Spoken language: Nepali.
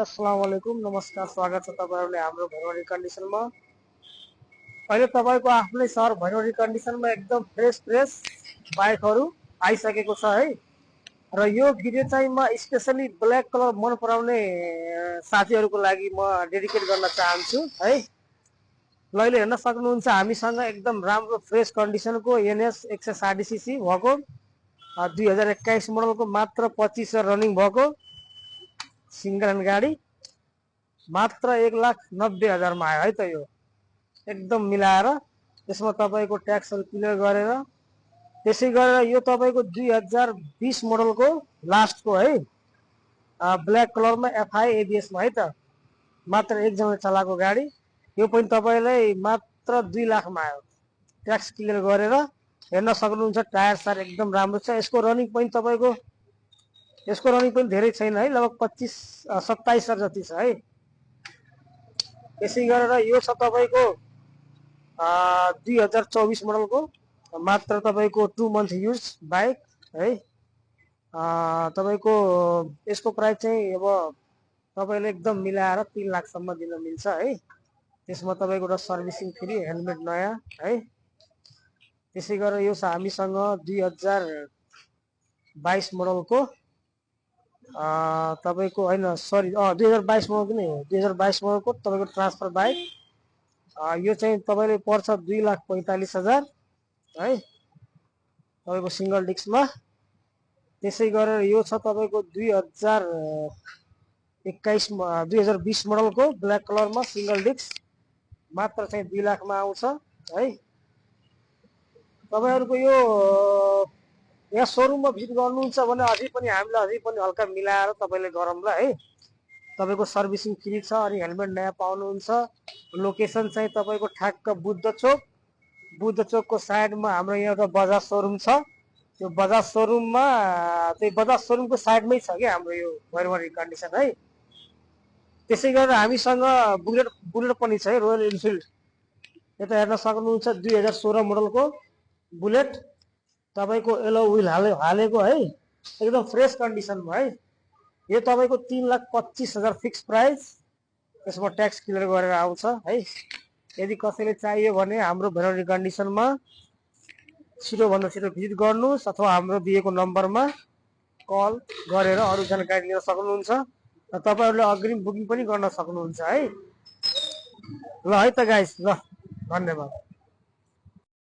अस्सलामुअलैकुम नमस्कार स्वागत छ तपाईहरुले हाम्रो भैरवनी कन्डिसनमा। अहिले तपाईको आफ्नै सहर भैरवनी कन्डिसनमा एकदम फ्रेश बाइकहरु आइसकेको छ है। र यो भिडियो चाहिँ म स्पेशली ब्ल्याक कलर मन पराउने साथीहरुको लागि म डेडिकेट गर्न चाहन्छु है। ल अहिले हेर्न सक्नुहुन्छ हामीसँग एकदम राम्रो फ्रेश कन्डिसनको एनएस 160 सीसी भएको 2021 मोडलको मात्र 25 रनिङ भएको सिंगल हैंड गाडी मात्र 1,90,000 मा आयो है त। यो एकदम मिलाएर यसमा तपाईको ट्याक्सहरु क्लियर गरेर त्यसै गरेर यो तपाईको 2020 मोडलको लास्टको है ब्ल्याक कलरमा एफआई एबीएस मा है त। मात्र एक जनाले चलाएको गाडी यो पनि तपाईलाई मात्र 2 लाख मा आयो ट्याक्स क्लियर गरेर। हेर्न सक्नुहुन्छ टायर सार एकदम राम्रो छ। यसको रनिङ पनि तपाईको यसको रनिङ पनि धेरै छैन है, लगभग 25-27 जति छ है। त्यसै गरेर यो छ तपाईको 2024 मोडलको मात्र तपाईको 2 मन्थ युज बाइक है। तपाईको यसको प्राइस चाहिँ अब तपाईले एकदम मिलाएर 3 लाख सम्म दिन मिल्छ है। त्यसमा तपाईको एउटा सर्भिसिङ फ्री, हेलमेट नयाँ है। त्यसै गरेर यो छ हामीसँग 2022 मोडलको तपाईको हैन सरी 2022 मोडलको नै हो। 2022 मोडलको तपाईको ट्रान्सफर बाइक यो चाहिँ तपाईले पर्छ 2,45,000 है तपाईको सिंगल डिस्कमा। त्यसै गरेर यो छ तपाईको 2020 मोडलको ब्ल्याक कलरमा सिंगल डिस्क मात्र चाहिँ 2 लाख मा आउँछ है। तपाईहरुको यो यहाँ शोरूममा भिजिट गर्नुहुन्छ भने अझै पनि हल्का मिलाएर तपाईले गरौँला है। तपाईको सर्भिसिङ फ्री छ अनि हेलमेट नयाँ पाउनुहुन्छ। लोकेसन चाहिँ तपाईको ठ्याक्क बुद्ध चोकको साइडमा हाम्रो यहाँ एउटा बजाज शोरूम छ। त्यो बजाज शोरूममा त्यही बजाज शोरूमको साइडमै छ के हाम्रो यो भैरवनी कन्डिसन है। त्यसै गरेर हामीसँग बुलेट पनि छ है, रोयल इनफिल्ड। यता हेर्न सक्नुहुन्छ 2016 मोडलको बुलेट तपाईको एलो व्हील हालेको है, एकदम फ्रेश कन्डिसनमा है। यो तपाईको 3,25,000 फिक्स प्राइस, यसमा ट्याक्स क्लियर गरेर आउँछ है। यदि कसैले चाहियो भने हाम्रो भैरवनी कन्डिसनमा छिटोभन्दा छिटो भिजिट गर्नुहोस् अथवा हाम्रो दिएको नम्बरमा कल गरेर अरु जानकारी लिन सक्नुहुन्छ। र तपाईहरुले अग्रिम बुकिङ पनि गर्न सक्नुहुन्छ है। ल है त गाइस, ल धन्यवाद।